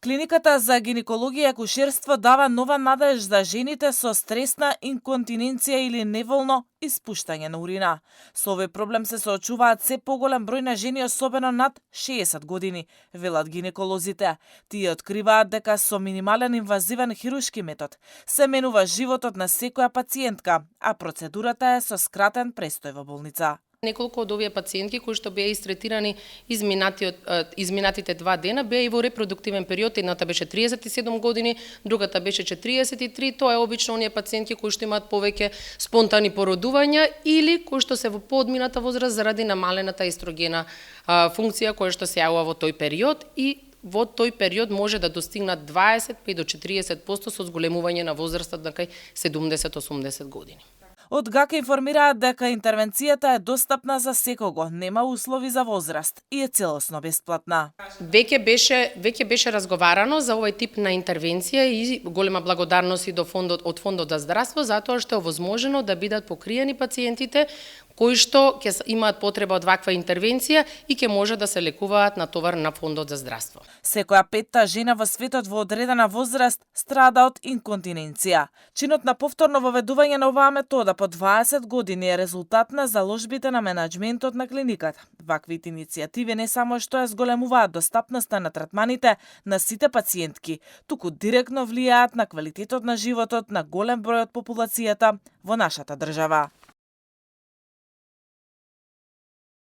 Клиниката за гинекологија и акушерство дава нова надеж за жените со стресна инконтиненција или неволно испуштање на урина. Со овој проблем се соочуваат се поголем број на жени, особено над 60 години, велат гинеколозите. Тие откриваат дека со минимален инвазивен хирушки метод се менува животот на секоја пациентка, а процедурата е со скратен престој во болница. Неколку од овие пациентки кои што беа истретирани изминатите 2 дена беа и во репродуктивен период. Едната беше 37 години, другата беше 43. Тоа е обично оние пациентки кои што имаат повеќе спонтани породувања или кои што се во поодмината возраст заради намалената естрогена функција која што се јавува во тој период и во тој период може да достигнат 25 до 40% со зголемување на возрастот на кај 70-80 години. Од ГАК информираат дека интервенцијата е достапна за секого, нема услови за возраст и е целосно бесплатна. Веќе беше разговарано за овој тип на интервенција и голема благодарност и од Фондот за здравство затоа што е возможено да бидат покриени пациентите кои што ќе имаат потреба од ваква интервенција и ќе може да се лекуваат на товар на Фондот за здравство. Секоја петта жена во светот во одредена возраст страда од инконтиненција. Чинот на повторно воведување на оваа метода по 20 години е резултат на заложбите на менаџментот на клиниката. Ваквите иницијативи не само што ја зголемуваат достапноста на третманите на сите пациентки, туку директно влијаат на квалитетот на животот на голем број од популацијата во нашата држава.